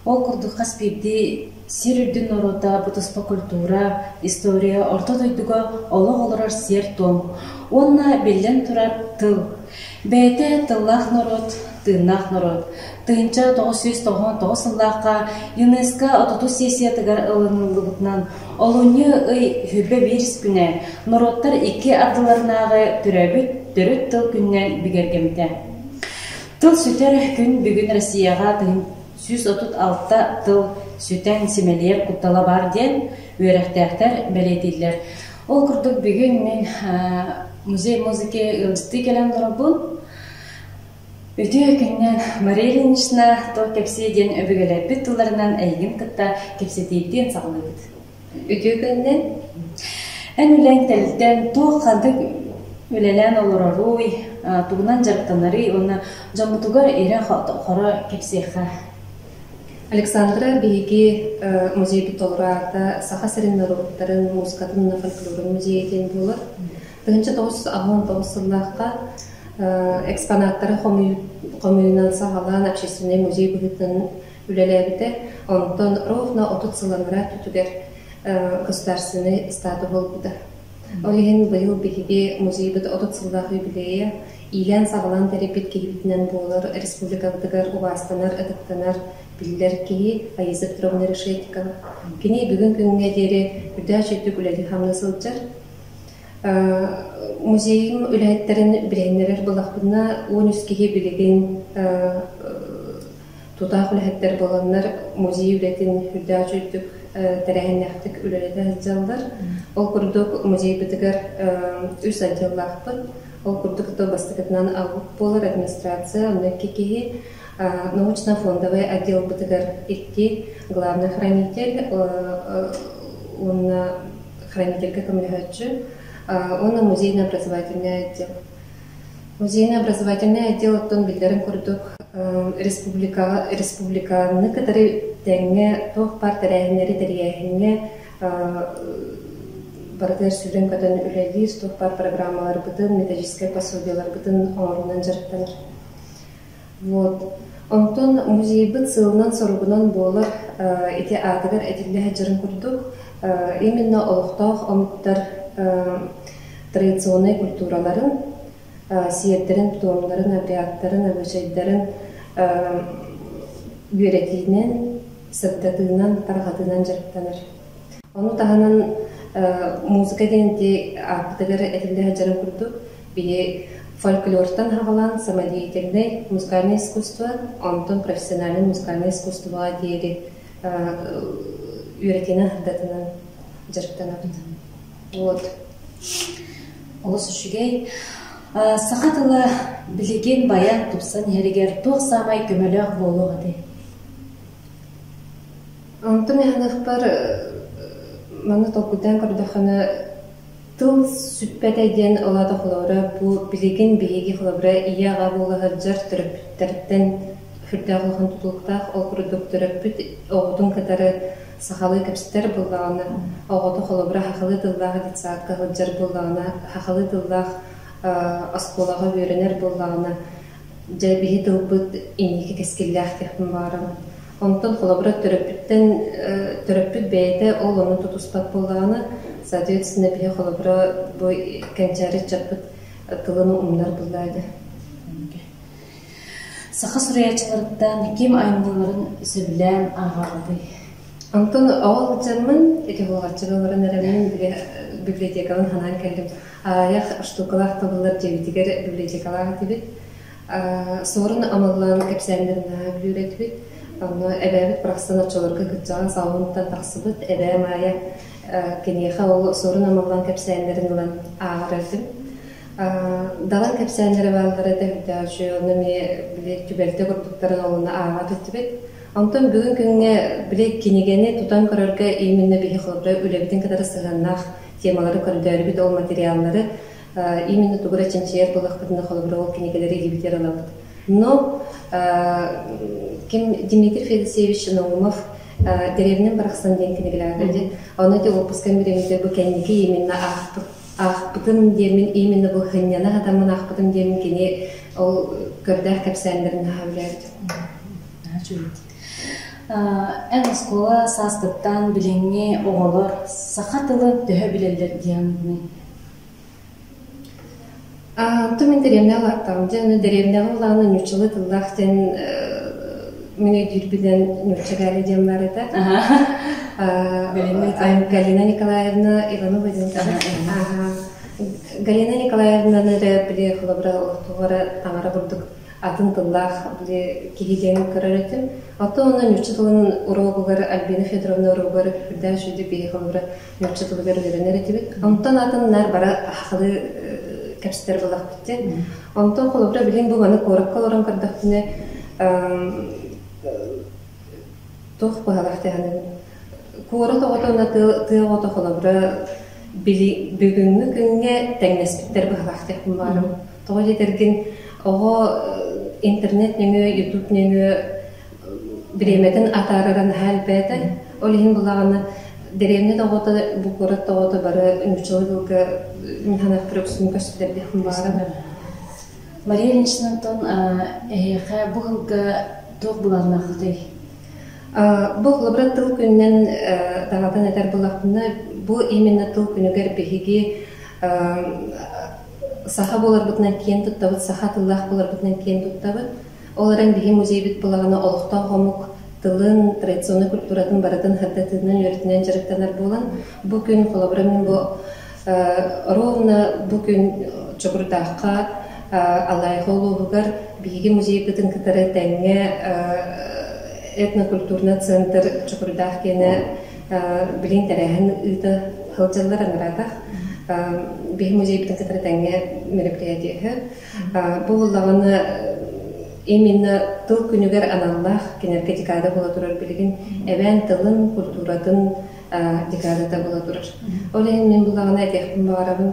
Ол курдук хас биирдии сир үрдүн норуота бу туспа культура, история, орто дойдуга олох олорор сиэр-туом уонна, биллэн турар, тыл. Бэйэтэ тыллаах норуот, тыыннаах норуот. 1999 сыллаахха ЮНЕСКО отутус сессиятыгар ылыныллыбытынан олунньу ый 21 күнэ норуоттар икки ардыларынааҕы төрөөбүт төрүт тыл күнүнэн бигэргэммитэ. Тыл сүтэр күн бүгүн Россияҕа 136 тыл сүтэн симэлийэр куттала баар диэн үөрэхтээхтэр бэлиэтииллэр. Ол курдук бүгүн мин музей музыки ыалдьыттыы кэлэн олоробун. Үтүө күннэн Мария Ильинична туох кэпсиэ диэн өбүгэлэрбит тылларынан эйигин кытта кэпсэтиибитин саҕалыыбыт. Үтүө күннэн. Эн үлэҥ тэрилтэн туох ханнык үлэлээн олороруй, тугунан дьарыктанарый уонна дьоммутугар ирэ-хоро кэпсиэххэ. Александра биһиги музейбыт толору аата Саха сирин норуоттарын музыкатын уонна фольклорун музейа диэн буолар. 1989 сыллаахха экспонаттары хомуйуунан саҕалаан общественнай музей быһыытынан үлэлээбитэ. Онтон ровно 30 сылланара өттүгэр государственнай статуһу ылбыта. Ол иһин быйыл биһиги музейбыт 30 сыллаах юбилейа иилээн-саҕалаан тэрийбит киһибитинэн буолар республикабытыгар убаастанар, ытыктанар биллэр киһи Аиза Петровна Решетникова. Кини бүгүн күҥҥэ диэри үрдээх үчүгдүк үлэлии-хамныы сылдьар. Музейым үлэһиттэрин билиһиннэрэр буоллахпына, 13 киһи билигин тутаах үлэһиттэр буоланнар музей үлэтин үрдээх үчүгдүк тэрээһиннээхтик үлэлэтэ сылдьаллар. Ол курдук музейбытыгар үс отделлаахпыт. Ол курдук то бастакытынан алгыт буолар администрация, онно икки киһи, научно-фондовай отделбытыгар икки главный хранитель уонна хранительгэ көмөлөһөөччү уонна музейно-образовательный отдел. Музейно-образовательный отдел оттон биллэрин курдук республикаҕа республиканы кытары тэҥҥэ туох баар тэрээһиннэри тэрийээһиҥҥэ барытыгар сүүрэн-көтөн үлэлиир, туох баар программаларбытын, методическай пособиеларбытын оҥоруунан дьарыктанар. Вот. Онтон музейбыт сыалынан-соругунан буолар ити аатыгар этиллэ сылдьарын курдук именно олохтоох омуктар традиционнай культураларын, сиэрдэрин-туомнарын, обрядтарын, обычайдарын үөрэтиинэн, сырдатыынан, тарҕатыынан дьарыктанар. Ону таһынан музыка диэн ити ааппытыгар этиллэ сылдьарын курдук, Биһи фольклортан хаҕалаан самодеятельнай музыкальное искусство, онтон профессиональнай музыкальное искусствоҕа диэри үөрэтиинэн сырдатынан дьарыктанабыт. Вот. Олус үчүгэй. Саха тыла билигин байан тупсан иһэригэр туох саамай көмөлөөх буолуох этэй? Онтон ыһаныахпар манна толкуйдаан көрдөххүнэ тыл сүппэтэ диэн ол аата холобура бу билигин биһиги холобура ийэ-аҕа буола сылдьар төрөппүттэртэн сүрдээх улахан тутулуктаах. Ол курдук төрөппүт оҕотун кытары сахалыы кэпсэтэр буоллаҕына, оҕото холобура сахалыы тыллаах детсадка сылдьар буоллаҕына, сахалыы тыллаах оскуолаҕа үөрэнэр буоллаҕына, дьэ биһи тылбыт инники кэскиллээх диэхпин баҕарабын. Онтон холобура төрөппүттэн төрөппүт бэйэтэ ол ону тутуспат буоллаҕына, соответственно биһи холобура бу кэнчээри ыччаппыт тылын умнар буоллаа дии. Саха суруйааччыларыттан ким айымньыларын сөбүлээн ааҕаҕытый? Онтон оҕо сылдьармын, ити Булҕаччыга олорон эрэммин библиотекабын санаан кэллим. Аҕыйах штукалаах табыллар дьиэбитигэр библиотекалаах этибит. Суорун Амаллаан кэпсээннэрин наһаа бүлүүр этибит. Онно эбээбит барахсан оччолорго кырдьаҕас аҕабыттан тахсыбыт. Эбээ Маайа киниэхэ ол Суорун Амаллаан кэпсээннэрин ылан ааҕар этим. Далан кэпсээннэрэ бааллара этэ үрдээх үчүгэй, онно эмиэ били түбэлтэ курдуктарын олуна ааҕар этибит. Онтон бүгүн күҥҥэ били кинигэни тутан көрөргө именно биһи холобура үлэбитин кытары сыһыаннаах темалары көрдөөрүбүт ол материаллары именно тугу эрэ чинчийэр буоллахпытына холобура ол кинигэлэри илиибитигэр ылабыт. Но ким Дмитрий Федосеевич Наумов «Деревням барахсан» диэн кинигэлээх ди. Ону ити выпускам бириэмэтигэр бу кэнники именно аахпыт аахпытым диэммин именно бу сынньана сатаммын аахпытым диэммин кини ол көрдөөх кэпсээннэрин наһаа билээбитим. Эн оскуола сааскыттан билиҥҥи оҕолор саха тылын төһө билэллэр диэҥний? Онтон мин дэриэбинэҕэ улааттаҕым. Дьэ, аны дэриэбинэҕэ улаана нууччалыы тыллаах диэн мин өйдүүрбүнэн нуучча Галя диэн баар этэ. Галина Николаевна Иванова диэн Галина Николаевнаны эрэ били холобура олохтоох таҥара курдук атын тыллаах били киһи диэн көрөр этим. Оттон онно нуучча тылын уруогугар Альбина Федоровна уруогугар үрдээх үчүгэй биһи холобура нуучча тылыгар үөрэнэр этибит. Онтон атын наар бары сахалыы кэпсэтэр буоллахпыт дии. Онтон холобура билигин бу маны куоракка олорон көрдөхпүнэ туох быһалаах диэхинэ куорат оҕото уонна тыа оҕото холобура бүгүҥҥү күҥҥэ тэҥнэспиттэр быһалаах диэхпин баҕарабын. Тоҕо диэтэргин оҕо интернет нөҥүө, ютуб нөҥүө бириэмэтин атаарара наһаа элбээтэ. Ол иһин булаҕына дэриэбинэ да оҕото, бу куорат да оҕото бары нууччалыы тылга мин санаахпар үксүн көстүлэр диэхпин баҕарабын. Мария Ильинична онтон эһиэхэ бу сылга туох былааннааххытый? Бу холобура тыл күнүнэн даҕатан этэр буоллахпына, бу именно тыл күнүгэр биһиги саха буоларбытынан киэн туттабыт, саха тыллаах буоларбытынан киэн туттабыт. Ол эрэн биһи музейбит былаана олохтоох омук тылын, традиционнай культуратын барытын сырдатыынан, үөрэтинэн дьарыктанар буолан, бу күн холобура мин бу ровно бу күн Чокурдаахха Аллайыха улууһугар биһиги музейбытын кытары тэҥҥэ этнокультурный центр Чокурдаах диэнэ билин тэрээһин ыыта сылдьаллар анараатах. Биһи музейбытын кытары тэҥҥэ мероприятиеһы. Бу буоллаҕына именно тыл күнүгэр аналлаах кинилэргэ декада буола турар билигин эбээн тылын, культуратын декадата буола турар. Ол иһин мин буллаҕына этиэхпин баҕарабын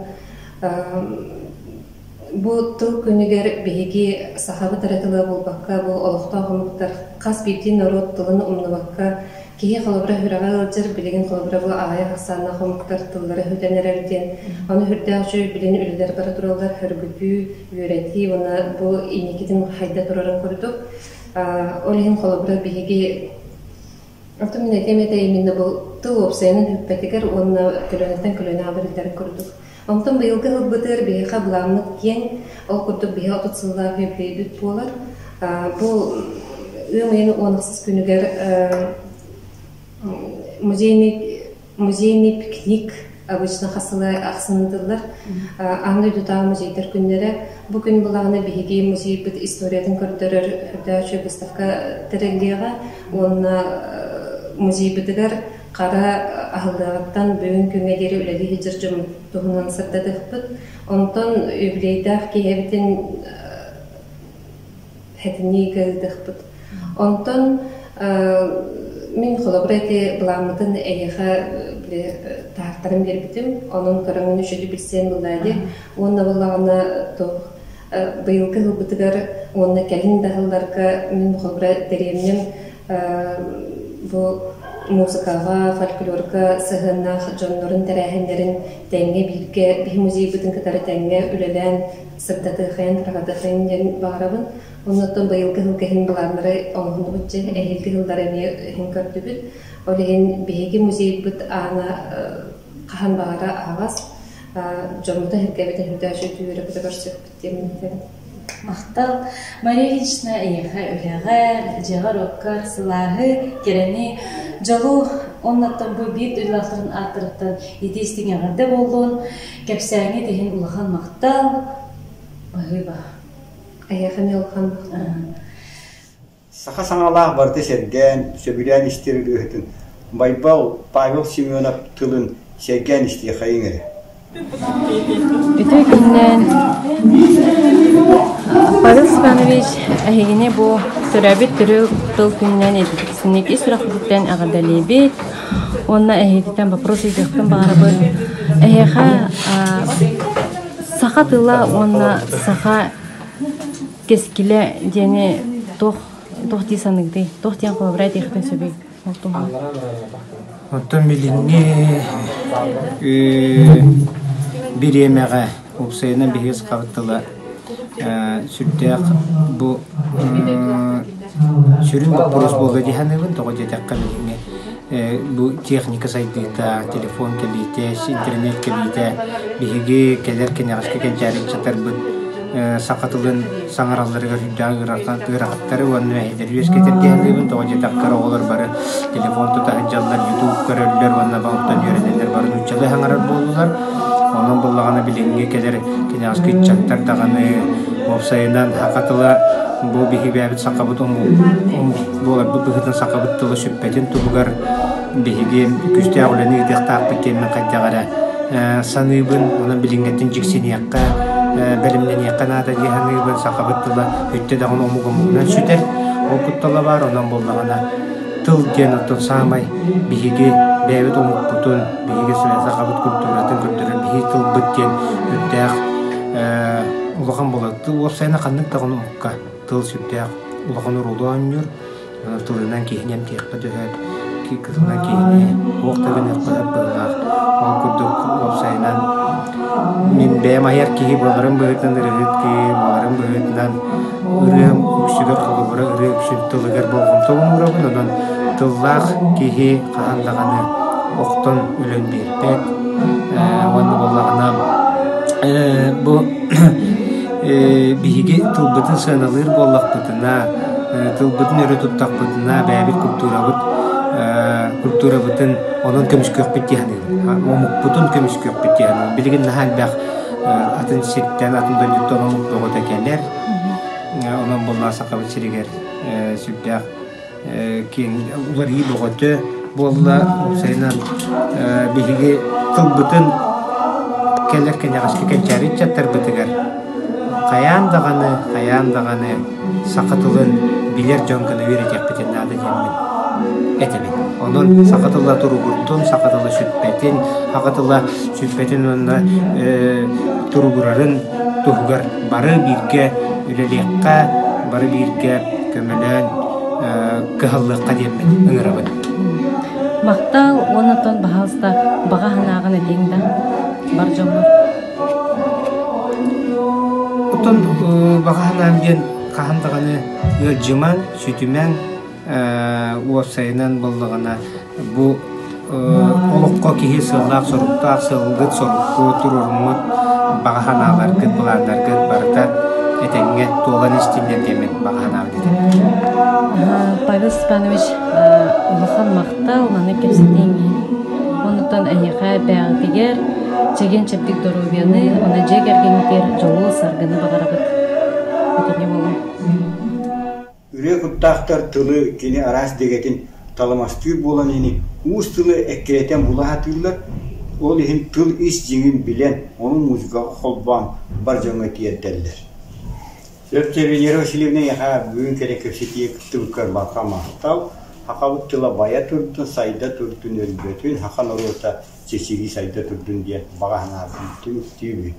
бу тыл күнүгэр биһиги сахабыт эрэ тыла буолбакка, бу олохтоох омуктар хас биирдии норуот тылын умнубакка, киһи холобура сүрэҕэ ыалдьар, билигин холобура бу аҕыйах ахсааннаах омуктар тыллара сүтэн эрэр диэн, ону сүрдээх үчүгэй билин үлэлэр бара тураллар, сөргүтүү, үөрэтии уонна бу инникитин хайда турарын курдук. Ол иһин холобура биһиги Оттон мин этиэм этэ именно бу тыл уопсайынан бүппэтигэр уонна көлүөнэттэн көлүөнэҕэ бэриллэрин курдук. Онтон быйылгы сылбытыгар биһиэхэ былааммыт киэҥ, ол курдук биһи 30 сыллаах юбилейбит буолар. Бу ыам ыйын 10 күнүгэр музейный, музейный пикник. Обычно хас сыл ахсын ыытыллар. Аан дойдутааҕы музейдар күннэрэ. Бу күн булаҕына биһиги музейбыт историятын көрдөрөр көрдөөччү выставка тэриллиэҕэ уонна музейбытыгар хара аһыллыаҕыттан бүгүн күҥҥэ диэри үлэлии сылдьар дьоммут туһунан сырдатыахпыт. Онтон юбилейдаах киэһэбитин хэтиннии ыытыахпыт. Онтон мин холобура ити былааммытын эйиэхэ били таһаартаран биэрбитим. Онон көрөҥҥүн үчүгэй билсиэн буоллаа дии. Уонна буоллаҕына туох быйылгы ылбытыгар уонна кэлин да сылларга мин холобура дэриэбинэм бу музыкаҕа, фольклорга сыһыаннаах дьоннорун тэрээһиннэрин тэҥҥэ бииргэ биһи музейбытын кытары тэҥҥэ үлэлээн сырдатыахайын, тарҕатыахайын диэн баҕарабын. Оннуттан быйылгы сылга иһин былааннары оҥоһуннубут дьэ, эһиилги сыллары эмиэ иһин көрдүбүт. Ол иһин биһиги музейбыт аана хаһан баҕара аһаҕас, дьоммутун сэргээбитин үрдээччи үөрэ-көтө көрсүөхпүт диэн этэбин. Махтал. Мария Ильична эйиэхэ үлэҕэр, дьиэҕэр-уоккар сылааһы, кэрэни, дьолу уоннаттан бу биир дойдулаахтарын ааттарыттан итии-истиҥ эҕэрдэ буоллун, кэпсээҥҥит иһин улахан махтал. Баһыыба. Эйиэхэ эмиэ улахан махтал. Саха саҥалаах барыта сэргээн, сөбүлээн истэр ырыаһытын Байбал Павел Семенов тылын сэргээн истиэхэйиҥ эрэ. Үтүө күннээн Павел Степанович эһигини бу төрөөбүт төрүт тыл күнүнэн итинник ис сүрэхпититтэн эҕэрдэлиибит уонна эһигиттэн вопрос ыйытыахпын баҕарабын. Эһиэхэ саха тыла уонна саха кэскилэ диэни туох туох дии саныыгытый? Туох диэн холобура этиэхпин сөбүй? Оттон билиҥҥи бириэмэҕэ уопсайынан биһиги сахабыт тыла сүрдээх бу сүрүн боппуруос буолла дии саныыбын. Тоҕо диэтэххэ билиҥҥи бу техника сайдыыта, телефон кэлиитэ, интернет кэлиитэ биһиги кэлэр кэнэҕэски кэнчээри ыччаттарбыт саха тылын саҥаралларыгар сүрдээх ыарахаттары уонна мэһэйдэри үөскэтэр дии саныыбын. Тоҕо диэтэххэ оҕолор бары телефон тута сылдьаллар, ютуб көрөллөр уонна онтон үөрэнэллэр, бары нууччалыы саҥарар буоллулар. Онон буоллаҕына билиҥҥи кэлэр кэнэҕэски ыччаттар даҕаны уопсайынан саха тыла бу биһиги бэйэбит сахабыт омук буоларбыт быһыытынан сахабыт тыла сүппэтин туһугар биһиги күүстээх үлэни ыытыахтаахпыт диэммин хайдах эрэ саныыбын. Онон билиҥҥэттэн дьиксиниэххэ, бэлэмнэниэххэ наада дии саныыбын. Сахабыт тыла өттө даҕаны омук омугунан сүтэр. Ол куттала баар, онон буоллаҕына тыл диэн оттон саамай биһиги бэйэбит омукпутун, биһиги сахабыт культуратын көрдөрөр биһиги тылбыт диэн үрдээх улахан буолар. Тыл уопсайынан ханнык даҕаны омукка тыл сүрдээх улахан оруолу оонньуур. Тылынан киһини эмтиэххэ төһө, тылынан киһини туох да гыныахха сөп быһыылаах. Ол курдук уопсайынан мин бэйэм айар киһи буоларым быһыытынан, ырыаһыт киһи буоларым быһыытынан ырыам үксүгэр холобура ырыа үксүн тылыгар болҕомтобун уурабын. Онон тыллаах киһи хаһан даҕаны охтон өлөн биэрбэт. Уонна буоллаҕына бу биһиги тылбытын сыаналыыр буоллахпытына, тылбытын өрө туттахпытына, бэйэбит культурабыт культурабытын онон көмүскүөхпүт дии саныыбын. Омукпутун көмүскүөхпүт дии саныыбын. Билигин наһаа элбэх атын сиртэн, атын дойдуттан омук бөҕөтө кэлэр. Онон буоллаҕа Сахабыт сиригэр сүрдээх киэҥ уларыйыы бөҕөтө буолла. Уопсайынан биһиги тылбытын кэлэр кэнэҕэски кэнчээри ыччаттарбытыгар хайаан даҕаны, хайаан даҕаны саха тылын билэр дьон гына үөрэтиэхпитин наада диэммин этэбин. Онон саха тыла туругурдун, саха тыла сүппэтин, саха тыла сүппэтин уонна туругурарын туһугар бары бииргэ үлэлиэххэ, бары бииргэ көмөлөөн кыһаллыахха диэммин ыҥырабын. Махтал уонна оттон баһаалыста баҕа санааҕын этиҥ да бар дьоҥҥор. Оттон баҕа санаам диэн хаһан даҕаны ыалдьымаҥ, сүтүмэҥ, уопсайынан буоллаҕына бу олоххо киһи сыаллаах-соруктаах, сылгыт сорукку туруоруммут баҕа санааларгыт, былааннаргыт барыта этэҥҥэ туолан истиннэр диэммин баҕа санаабыт этим. Павел Степанович, улахан махтал, маннык кэпсэтииҥ иһин. Оннуттан эһиэхэ бэйэҕитигэр чэгиэн-чэбдик доруобуйаны уонна дьиэ кэргэҥҥитигэр дьолу-саргыны баҕарабыт. Итиннэ буолуо. Ырыа куттаахтар тылы кини араас дэгэтин талымастыыр буолан ини уус тылы эккирэтэн була сатыыллар, ол иһин тыл ис дьиҥин билэн, ону музыкаҕа холбоон бар дьоҥҥо тиэрдэллэр. Сөп Венера Васильевна эйиэхэ бүгүн кэрэ кэпсэтиигэ кыттыбыккар барҕа махтал. Сахабыт тыла байа турдун, сайда турдун, өлбөтүн, саха норуота чэчирии сайда турдун диэн баҕа санаабын түмүктүүбүт.